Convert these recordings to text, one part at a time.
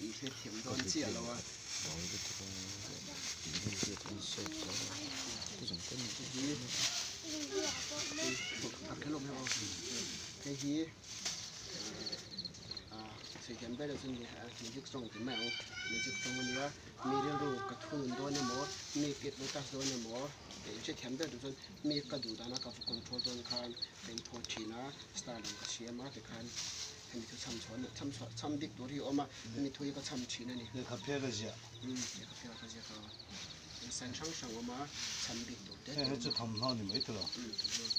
In hrethiam dawn chiah lo a. Hei hi sawihiam ber chu ni music song tih mai ang music song a nia mi rilru ka thunun dawn emaw mi kut lo touch dawn emaw in hrethiam ber tur chuan mi ka duh dana ka va control dawn khan ka inphawt thin a star lam ka siam a tikhan Hemi thu chham chhuah chham chhuah chham dik tur hi a awm a, hemi thu hi ka chham thin a ni. Lehkha phek a ziah. Umm lehkha phek a ka ziak a, sign hrang hrang a awm a, chham dik tur te te a awm a. Hei chu thawmhnaw ni mai tawh lo. Umm thawmhnaw.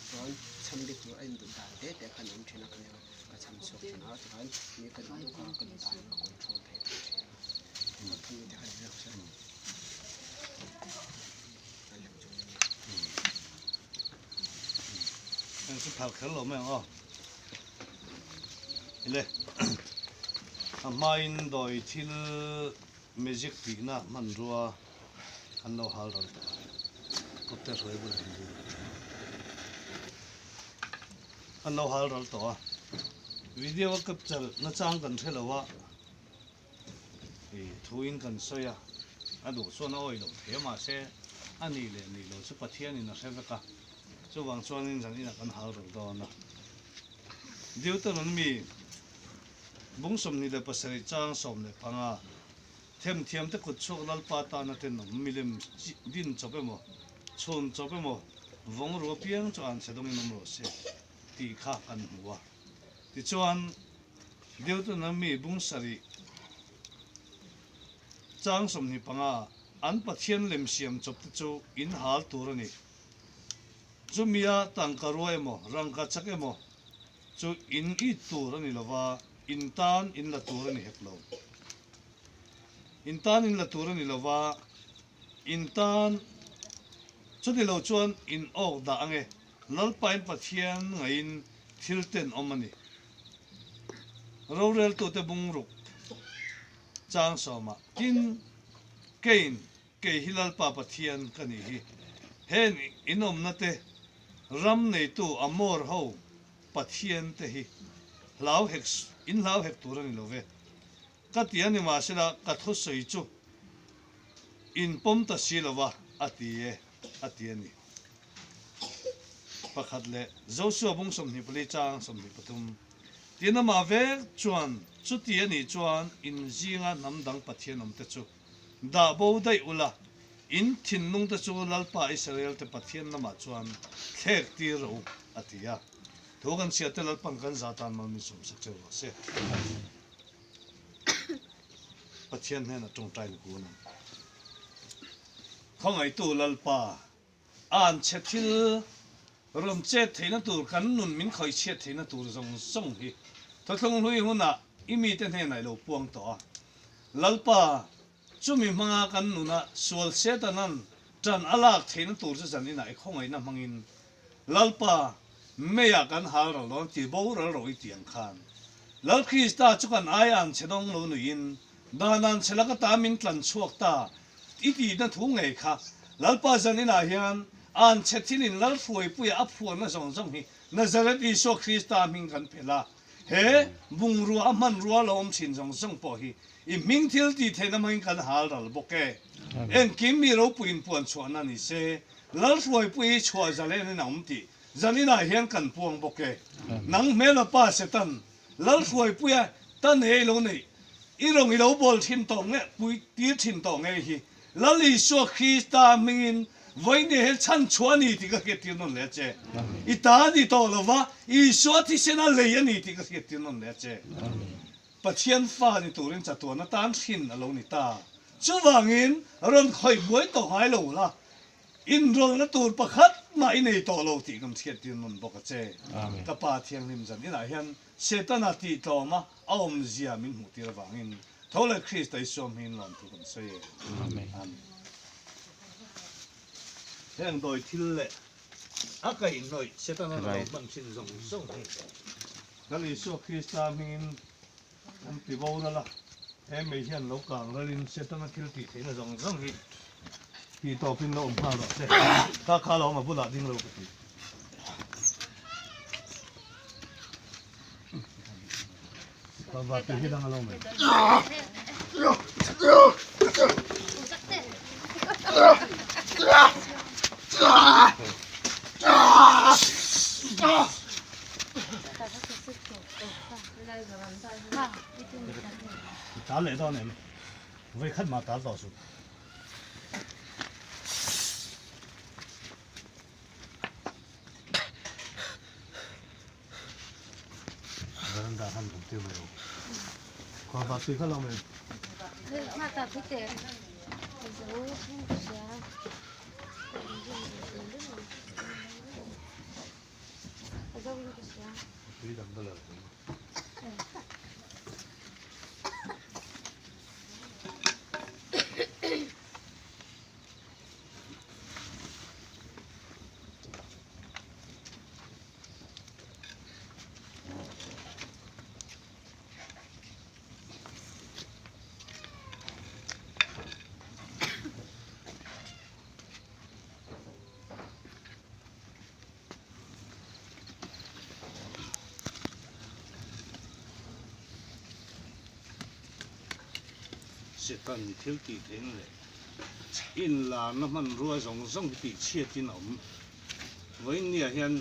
Chuan chham dik tur a induh dan te te khan a awm thin a, ka nia ka chham chhuak thin a, tikhan mi ka duh duh kha ka duh dan ka control thei tawh thin a. Khami te khan ziak se. A lem chu. Heng chu phal kher lo mai ang aw. Ile a hmain dawi thil magic tihna hmanrua an lo hal ral tawh a, kawpte hruai bulah hian ding an lo hal ral tawh a, video a capture nachang kan hre lo a. Thuin kan sawi a, a duh chuan a awih loh thei a, mahse a nih leh nih loh chu Pathianin a hre vek a, chuvang chuanin zan inah kan hal rawh dawn a. Deuteronomy bung 27 chang 15, Themthiamte kut chhuak Lalpa tana tenawm milem din chawp emaw, chhun chawp emaw, vawng ru apiang chu an chhe dawngin awm rawh se tih kha kan hmu a. Tichuan. Deuteronomy bung sarih chang 25 an Pathian lem siam chawp te chu in hal tur a ni. Chumia tangka rua emaw, rangka chak emaw chu in it tur a ni lova, in tan in la tur a ni hek lo. In tan in la tur a ni lova, in tan chuti lo chuan in awk dah ange, Lalpain Pathian ngaiin thil ten awm a ni. Roreltute bungruk chang sawmah, Tin, Kein, kei hi Lalpa Pathian ka nih hi, heng inawmna te, ram neitu Amor ho Pathian te hi hlau hek, in hlau hek tur a ni lo ve. Ka ti a ni mahsela ka thusawi chu in pawm ta si lo va, a ti e, a ti a ni. Pakhat leh Joshua bung 24 chang 23 Tin amah vek chuan chuti a nih chuan in zinga hnam dang Pathian awmte chu dah bo daih ula, in thinlungte chu Lalpa Israelte Pathian lamah chuan thlek tir rawh u, a ti a. Thu kan chhiatte Lalpan kan za tan mal min sawmsak cheu rawh se. Pathian hnenah tawngtai na kun ang. Khawngaihtu Lalpa, an chhe thil rawn chet theihna tur kan nun min khawih chhiat theihna tur zawng zawng hi thawthlung hlui hunah i mite hnenah i lo puang tawh a. Lalpa, chumi hmanga kan nuna sual Setanan tan a lak theihna tur chu zaninah i khawngaihna hmangin Lalpa, meiah kan hal ral dawn ti boral rawh i ti ang khan. Lal Krista chu kan ai an chhe dawng lo nuiin dan an chhe laka ta min tlan chhuak ta i tihna thu ngei kha Lalpa zan inah hian an chhe thilin Lal hruaipuia a phuarna zawng zawng hi Nazareth Isua Krista hming kan phelh a, he bungrua a hmanrua lo awm thin zawng zawng pawh hi i hming thil tih theihna hmangin kan hal ral bawk e. Engkim mi ropuiin puan chhuahna ni se Lal hruaipui hi chhuah zalen in a awm tih zaninah hian kan puang bawk e. Nang hmela pa Satan, Lal hruaipuia tan he i lo neih, i rawng i lo bawl thin tawh nge, pui tir thin tawh nge hi Lal Isua Krista hmingin vawiin he chhan chhuah a ni tih ka hriat tir nawn leh a che. I ta a ni tawh lova, Isua thisen a lei a ni tih ka hriat tir nawn leh a che. Pathian fa ni turin chatuan atan hrin a lo ni ta. Chuvangin rawn khawih buai tawh ngai lo la, inrawlhna tur pakhat mah i nei tawh lo tih kan hriattir nawn bawk a che. Ka Pa Thianghlim zan inah hian Setana tihtlawma a awmzia min hmuhtir avangin tho leh Krista Isua hmingin lawmthu kan sawi e. Amen. Heng dawi thil leh a kaihhnawih Setana lo hman thin zawng zawng hi Lal Isua Krista hmingin An ti boral a, he mei hian lo kang ralin Setana thil tih theihna zawng zawng hi tih tawpin lo awm nghal rawh se. Kha kha lo awm a bulah ding lo ka ti. Tal leh dawn em? Vei khat mah tal tawh suh. Veranda khan tum tir mai rawh. Khual bak tui kha lo mai. Tui dang ka la tum. Setan thil tih theihna leh inlarna hmanrua zawng zawng hi tihchhiatin a awm. Vawiinniah hian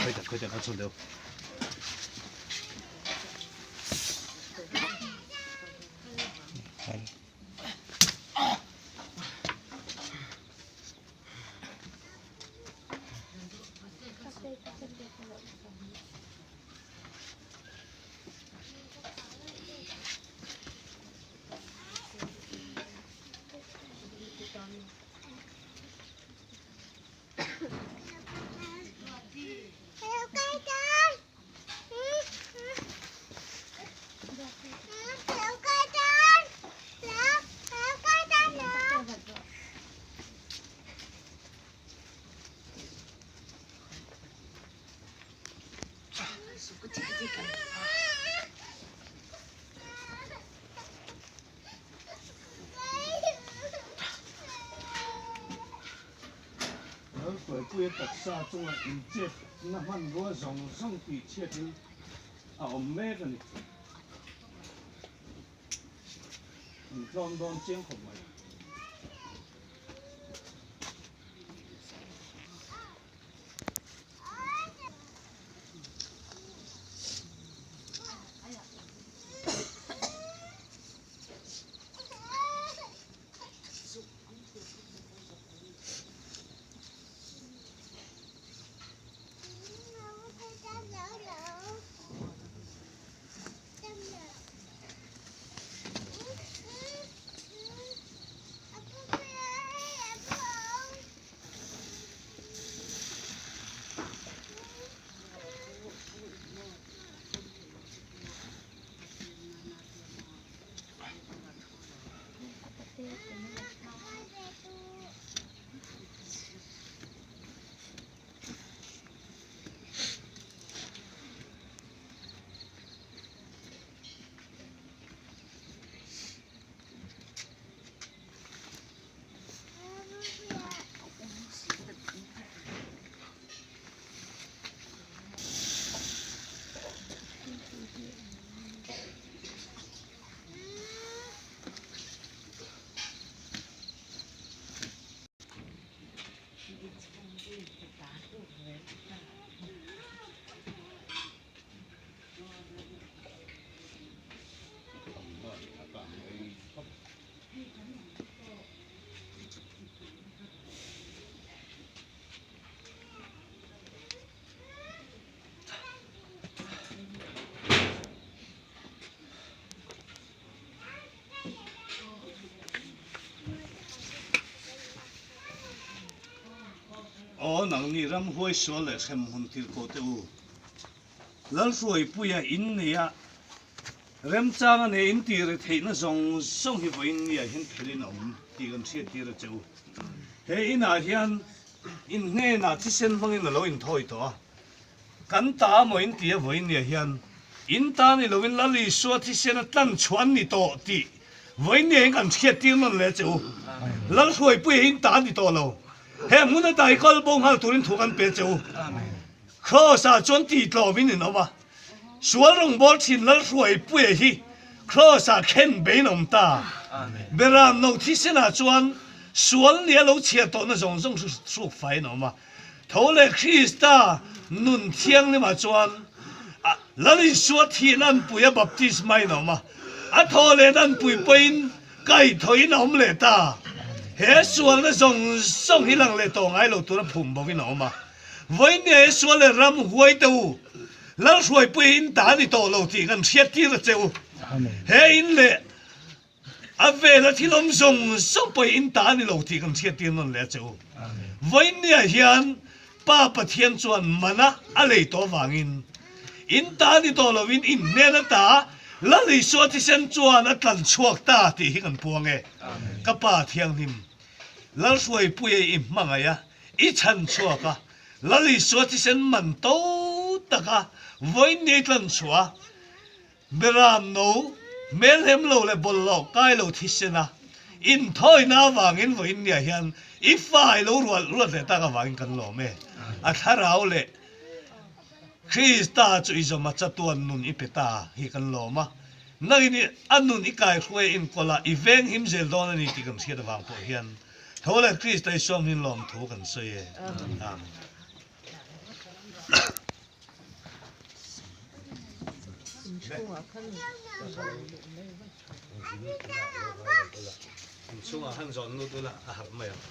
快点，快点，快点！Lalhruaipuia taksa chunga inchetna hmanrua zawng zawng tih chhiatin a awm mek a ni. Intlawm dawn chiang khawp mai. Aw nangni ramhuai sual leh hremhmun tirhkoh te u, Lalhruaipuia in neia remchang a nei in tih retheihna zawng zawng hi vawiin niah hian phelin a awm tih kan hriattir a che u. He inah hian in hnenah thisen hmangin a lo inthawi tawh a. Kan ta maw in ti a vawiin nia hian in ta ni lovin Lal Isua thisena tlan chhuah an ni tawh tih vawiin nia hian kan hriat tir nawn leh che u. Lal Hruaipuia hi in ta ni tawh lo. He hmun a dai kal bo nghal turin thu kan pe che u. Kraws ah chuan tih tlawm in in awm a. Sual rawngbâwl thin Lal Hruaipuia hi Kraws ah khen bein a awm ta. Beram no thisenah chuan sual nia lo chhiar tawhna zawng zawng hruk faiin a awm a. Tho leh Krista nun thianghlimah chuan Lal Isua thihna an pui a baptisma in a awm a, a thaw lehna an pui pawhin kaihthawhin a awm leh ta. He sualna zawng zawng hi lang leh tawh ngai lo tura phum bovin a awm a. Vawinia he sual leh ram huai te u, Lal hruaipui in ta ni tawh lo tih kan hriat tir a che u. He in leh A vela thil awm zawng zawng pawh in ta a ni lo tih kan hriattir nawn leh a che u. Vawinia hian Pa Pathian chuan mana a lei tawh avangin in ta a ni tawh lovin in hnen ata Lal Isua thisen chuan a tlan chhuak ta tih hi kan puang e. Ka Pa Thianghlim, Lal Hruaipuia i hmangaih a, i chhan chhuak a, Lal Isua thisen man to taka vawinia i tlan chhuah a, Beram no, hmelhem lo leh bawlhhlawh kai lo thisen a inthawina avangin vawiin nia hian i fa i lo rual ruat leh tak avangin kan lawm e. A thlarau leh Krista chu i zawm a chatuan nun i pe ta hi kan lawm a. Nangin i a nun i kaihruai a inkawl a, i veng him zel dawn a ni tih kan hriat avang pawh hian tho leh Krista i sawm hin lawmthu kan sawi e. Amen. Inchhungah khan zawn lut ula a harh mai ang.